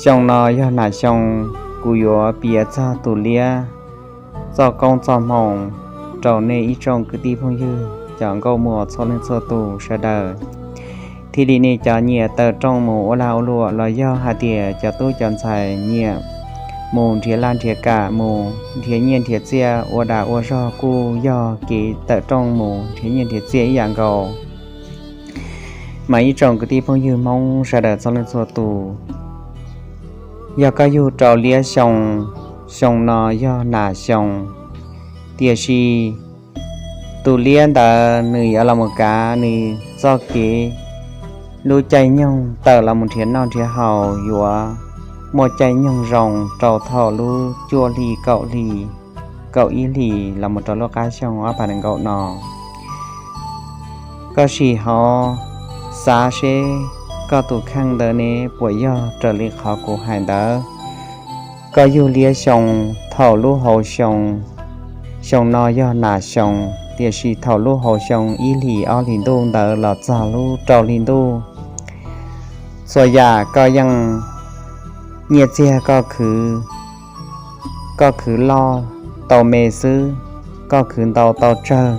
Xyoo no yog nam xyoo, kuv yuav piav txog tus liab txoj koob txoj hmoo rau nej ib tsoom kwv tij phooj ywg cov nkauj muam txhua leej txhua tus sawv daws, thiaj li nej cov nyiam tawm rooj mus ua lag ua luam los yog hais tias cov tub cov ntxhais nyiam mus nrhiav laj nrhiav kam mus nrhiav nyiaj nrhiav txiaj ua dag ua zog kuj yog kev tawm rooj mus nrhiav nyiaj nrhiav txiaj ib yam nkaus. Mas ib tsoom kwv tij phooj ywg Hmoob sawv daws txhua leej txhua tus, yog koj yug rau liab xyoo, xyoo no yog nas xyoo, tiam sis tus liab ntawd nws yuav los mus kav nws txoj kev lub caij nyoog tawm los mus nrhiav noj nrhiav haus yuav muaj caij nyoog zoo rau thaum lub cuaj hli kaum hli, kaum ib hlis los mus rau lub qab xyoo ob phav nees nkaum no. Koj sim ho xav seb koj tus kheej ntawd ne puas yog raws li qhov kuv hais ntawd. Koj yug liab xyoo, thaum lub hauv xyoo, xyoo no yog nas xyoo, tiam sis thaum lub hauv xyoo ib hlis ob hlis ntuj ntawd los txog lub rau hli ntuj, txhua yam koj yeej nyiaj txiag koj khwv, koj khwv loj tau me xwb, koj khwv ntau tau tsawg,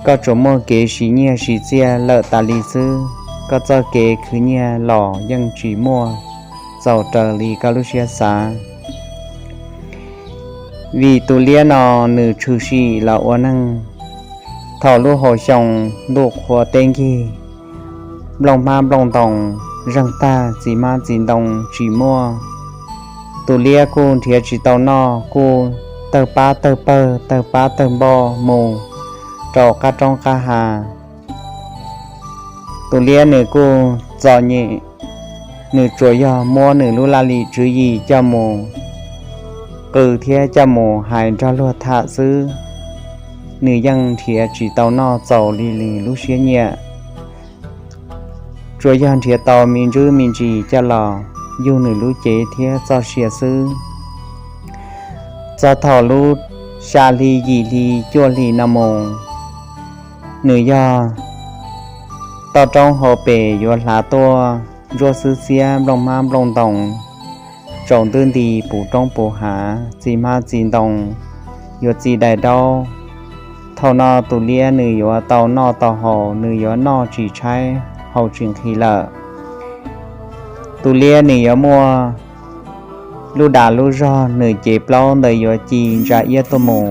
koj tsuas muaj kev siv nyiaj siv txiaj lawm tas li xwb. Koj txoj kev khwv nyiaj los yeej tsis muaj txaus raws li koj lub siab xav. Vim tus liab no nws tshwm sim los ua neeg thaum lub hauv xyoo ntuj qhua teb nkig, nplooj hmab nplooj ntoo zeeg tag, txiv hmab txiv ntoo tsis muaj. Tus liab kuj nrhiav tsis tau noj, kuj tawg pab tawg pawg tawg pab tawg npoj mus rau qab roob qab hav. Tus liab nws kuj txom nyem, nws tsuas yog muab nws lub laj lim tswv yim coj mus qw thiab coj mus hais nrog luag tham xwb. Nws yeej nrhiav tsis tau noj txaus li nws lub siab nyiam, tsuas yog nrhiav tau me ntsis me ntsis coj los yug nws lub cev thiab txoj sia xwb. Txog thaum lub xya hli yim hli cuaj hli no mus, nws yog toj roob hauv pes yuav hlav tuaj, ntsuab xwb xiab nplooj hmab nplooj ntoo tsaus ntub nti puv roob puv hav, txiv hmab txiv ntoo yuav txi dais daub. Thaum no tus liab nws yuav tau noj tau haus, nws yuav noj tsis tshaib haus tsis nqhis lawm. Tus liab nws yuav muaj lub dag lub zog, nws cev plaub ntawd yuav ci ntsa iab tuaj mus.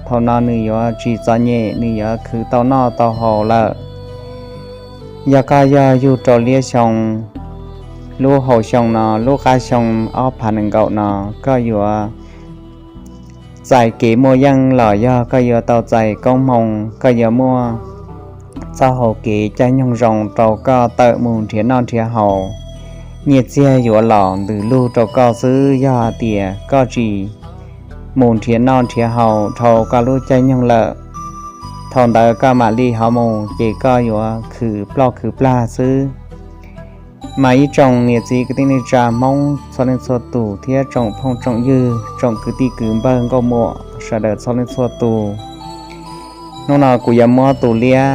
Thaum no nws yuav tsis txom nyem, nws yuav khwv tau noj tau haus lawm. Yog koj yog yug rau liab xyoo, lub hauv xyoo no, lub qab xyoo ob phav nees nkaum no, koj yuav txais kev muaj yeej los yog koj yuav tau txais koob hmoo, koj yuav muaj txoj hau kev caij nyoog zoo rau koj tawm mus nrhiav noj nrhiav haus. Nyiaj txiag yuav los ntws lug rau koj xwb yog hais tias koj tsis mus nrhiav noj nrhiav haus dhau koj lub caij nyoog lawm. Thaum ntawd koj mam li ho mus ces koj yuav khwv ploj khwv plag xwb. Mas ib tsoom niam txiv kwv tij neej tsa Hmoob txhua leej txhua tus thiab tsoom phooj tsoom ywg, tsoom kwv tij kwv npawg nkauj muam sawv daws txhua leej txhua tus, hnub no kuv yuav muab tus liab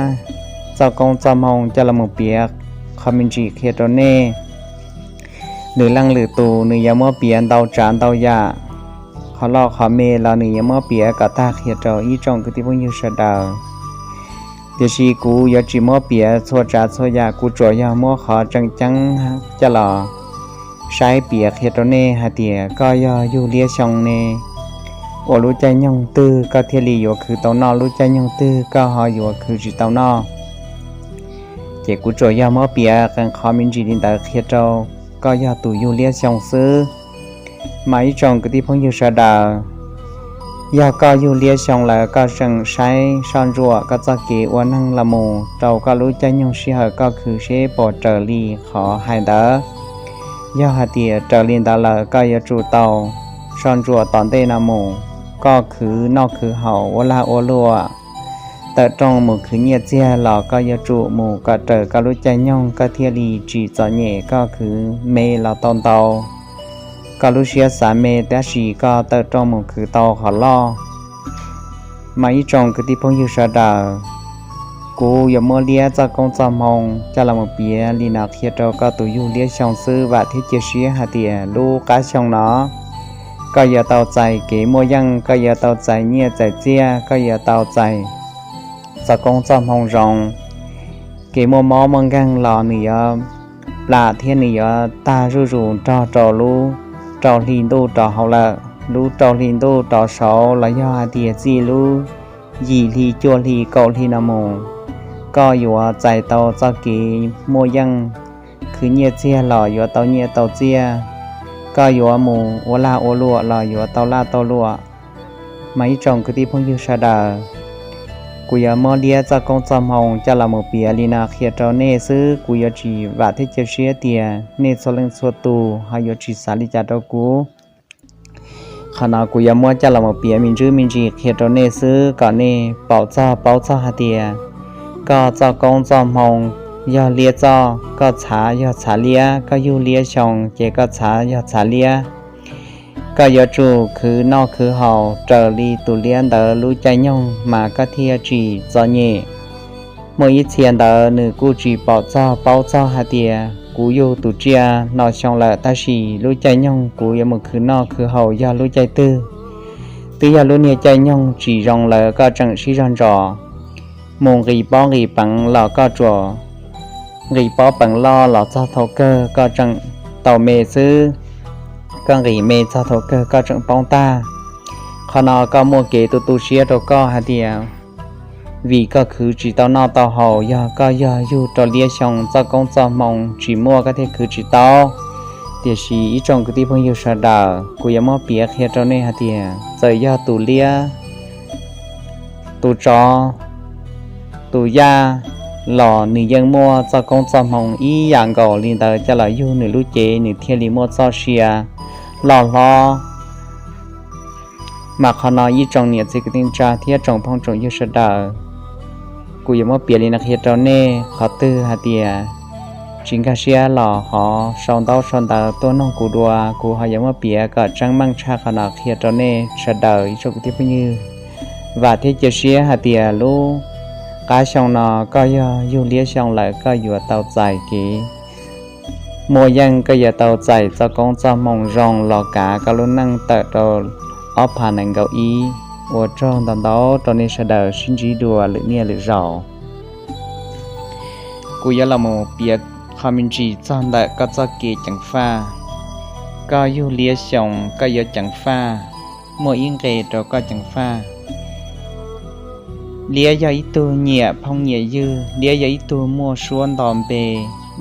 txoj koob txoj hmoo coj los mus piav qhov me ntsis qhia rau nej. Lwm leej lwm tus nws yuav muab piav ntau tsav ntau yam, qhov loj qhov me los nws yuav muab piav kom tag qhia rau ib tsoom kwv tij phooj ywg sawv daws. Tiam sis kuv yuav tsis muab piav txhua tsav txhua yam, kuv tsuas yog muab qhov tseem ceeb coj los saib piav qhia rau nej hais tias koj yog yug liab xyoo ne, ua lub caij nyoog twg koj thiaj li yuav khwv tau noj, lub caij nyoog twg koj ho yuav khwv tsis tau noj. Ces kuv tsuas yog muab piav qee qhov me ntsis li ntawd qhia rau koj yog tus yug liab xyoo xwb. Mas ib tsoom kwv tij phooj ywg sawv daws, yog koj yug liab xyoo lawm koj tseem saib soj ntsuam koj txoj kev ua neeg los mus rau koj lub caij nyoog sij hawm koj khwv seb puas raws li qhov hais ntawd. Yog hais tias raws li ntawd lawm koj yuav tsum tau soj ntsuam tom ntej no mus, koj khwv noj khwv haus ua lag ua luam, tawm rooj mus khwv nyiaj txiag los koj yuav tsum mus kom raws koj lub caij nyoog koj thiaj li tsis txom nyem, koj khwv me los tau ntau, koj lub siab xav me tab sis koj tawm rooj mus khwv tau qhov loj. Mas ib tsoom kwv tij phooj ywg sawv daws, Kuv yuav muab liab txoj koob txoj hmoo coj los mus piav li no qhia rau koj tus yug liab xyoo xwb, vam thiab cia siab hais tias lub qab xyoo no koj yuav tau txais kev muaj yeej, koj yuav tau txais nyiaj txais txiaj, koj yuav tau txais txoj koob txoj hmoo zoo. Kev muaj mob muaj nkeeg los nws yuav plam thiab nws yuav tag zuj zus nrog rau lub rau hli ntuj rau hauv lawm. Lub rau hli ntuj rau saud los yog hais tias txij lub yim hli cuaj hli kaum hli no mus, koj yuav txais tau txoj kev muaj yeej, khwv nyiaj txiag los yuav tau nyiaj tau txiaj, koj yuav mus ua lag ua luam los yuav tau lag tau luam. Mas ib tsoom kwv tij phooj ywg sawv daws, kuv yuav muab liab txoj koob txoj hmoo coj los mus piav li no qhia rau nej xwb, kuv yuav tsis vam thiab cia siab tias nej txhua leej txhua tus ho yuav tsis xav li cas rau kuv. Qhov no kuv yuav muab coj los mus piav me ntsis me ntsis qhia rau nej xwb kom nej paum txog paub txog hais tias koj txoj koob txoj hmoo yog liab txoj, koj txhav yog txhav liab, koj yug liab xyoo ces koj txhav yog txhav liab. Koj yuav tsum khwv noj khwv haus raws li tus liab ntawd lub caij nyoog mas koj thiaj tsis txom nyem. Muaj ib txhia ntawd nws kuj tsis paum txog paub txog hais tias kuv yug tus tsiaj no xyoo lawm tab sis lub caij nyoog kuv yuav mus khwv noj khwv haus yog lub caij twg. Twb yog lub niag caij nyoog tsis zoo lawm koj tseem sib zog ntsos, mus nqis pob nqis peev los koj tsuas nqis pob peev loj los txog thaum kawg koj tseem tau me xwb, koj nqis me txog thaum kawg koj tseem poob tag. Qhov no koj muaj kev tu tu siab rau koj hais tias vim koj khwv tsis tau noj tau haus, yog koj yog yug rau liab xyoo txoj koob txoj hmoo tsis muaj koj thiaj khwv tsis tau. Tiam sis ib tsoom kwv tij phooj ywg sawv daws, kuv yuav muab piav qhia rau nej hais tias txawm yog tus liab, tus tsov, tus yaj los nws yeej muaj txoj koob txoj hmoo ib yam nkaus li ntawd coj los yug nws lub cev nws thiaj li muaj txoj sia loj hlob. Mas qhov no ib tsoom niam txiv kwv tij neej tsa thiab tsoom phooj tsoom ywg sawv daws, kuv yuav muab piav li no qhia rau nej. Qhov twg hais tias tsis nkag siab los ho sau ntaub sau ntawv tuaj noog kuv dua, kuv ho yuav muab piav kom tseeb meej tshaj qhov no qhia rau nej sawv daws ib tsoom kwv tij phooj ywg. Vam thiab cia siab hais tias lub qab xyoo no koj yog yug liab xyoo lawm koj yuav tau txais kev muaj yeej, koj yuav tau txais txoj koob txoj hmoo zoo los kav koj lub neej tawm rau ob phav nees nkaum ib. Ua tsaug ntau ntau rau nej sawv daws sib ntsib dua lwm niaj lwm zaus. Kuv yuav los mus piav qhov me ntsis txog ntawm koj txoj kev ceev faj. Koj yug liab xyoo koj yuav ceev faj, muaj ib nqe rau koj ceev faj. Liab yog ib tug nyiam phooj nyiam ywg, liab yog ib tug muaj suab nto npe,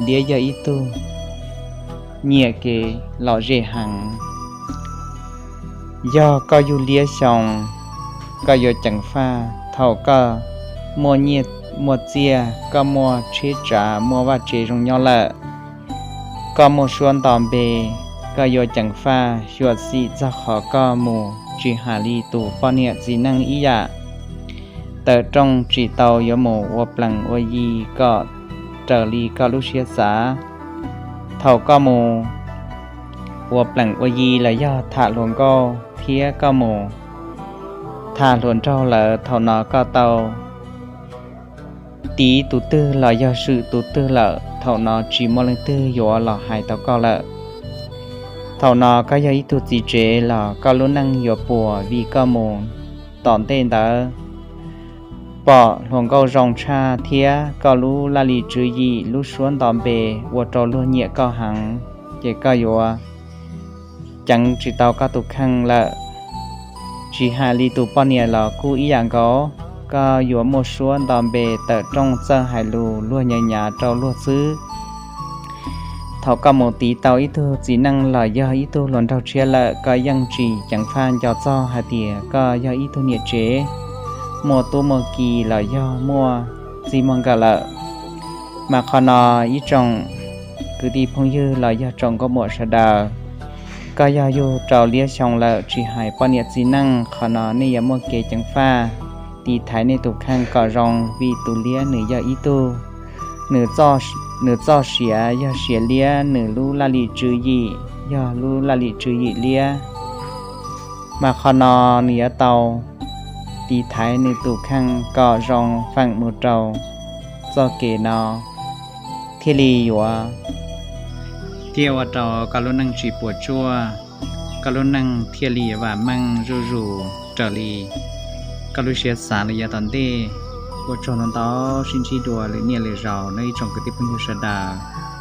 liab yog ib tug nyiam kev lom zem heev. Yog koj yug liab xyoo, koj yuav ceev faj thaum koj muaj nyiaj muaj txiaj, koj muaj tsheb tsav muaj vaj tse zoo nyob lawm. Koj muaj suab nto npe, koj yuav ceev faj xyuam xim txog qhov koj mus tsis hais li tus poj niam txiv neej ib yam. Tawm rooj tsis tau yuav mus ua plees ua yi kom raws li koj lub siab xav. Thaum koj mus ua plees ua yi los yog tham hluas nkauj thiab koj mus tham hluas nraug lawm, thaum no koj tau tiv tus twg los yog swm tus twg lawm, thaum no tsis muaj leej twg yuav los hais tau koj lawm. Thaum no koj yog ib tug txiv tsev los koj lub neej yuav puas vim koj mus tom ntej ntawd pom hluas nkauj zoo tshaj thiab koj lub laj lim tswv yim lub suab nto npe ua rau luag nyiam koj heev, ces koj yuav ceev tsis tau koj tus kheej lawm. Tsis hais li tus poj niam los kuj ib yam nkaus, koj yuav muaj suab nto npe tawm rooj txawj hais lus luag nyav nyav rau luag xwb. Thaum koj mus tiv tau ib tug txiv neej los yog ib tug hluas nraug tshiab lawm, koj yeej tsis ceev faj nco txog hais tias koj yog ib tug niam tsev, muaj tub muaj ki los yog muaj txij muaj nkawm lawm. Mas qhov no ib tsoom kwv tij phooj ywg los yog tsoom nkauj muam sawv daws, koj yog yug rau liab xyoo lawm tsis hais poj niam txiv neej, qhov no nej yuav muaj kev ceev faj, tiv thaiv nej tus kheej kom zoo vim tus liab nws yog ib tug, nws txoj siav yog siav liab, nws lub laj lim tswv yim yog lub laj lim tswv yim liab. Mas qhov no nws yuav tau tiv thaiv nws tus kheej kom zoo feem mus rau txoj kev no thiaj li yuav thiaj ua rau koj lub neej tsis puas tsuaj, koj lub neej thiaj li yuav vam meej zuj zus raws li koj lub siab xav li yav tom ntej. Ua tsaug ntau ntau, sib ntsib dua lwm niaj lwm zaus nawb ib tsoom kwv tij phooj ywg sawv daws.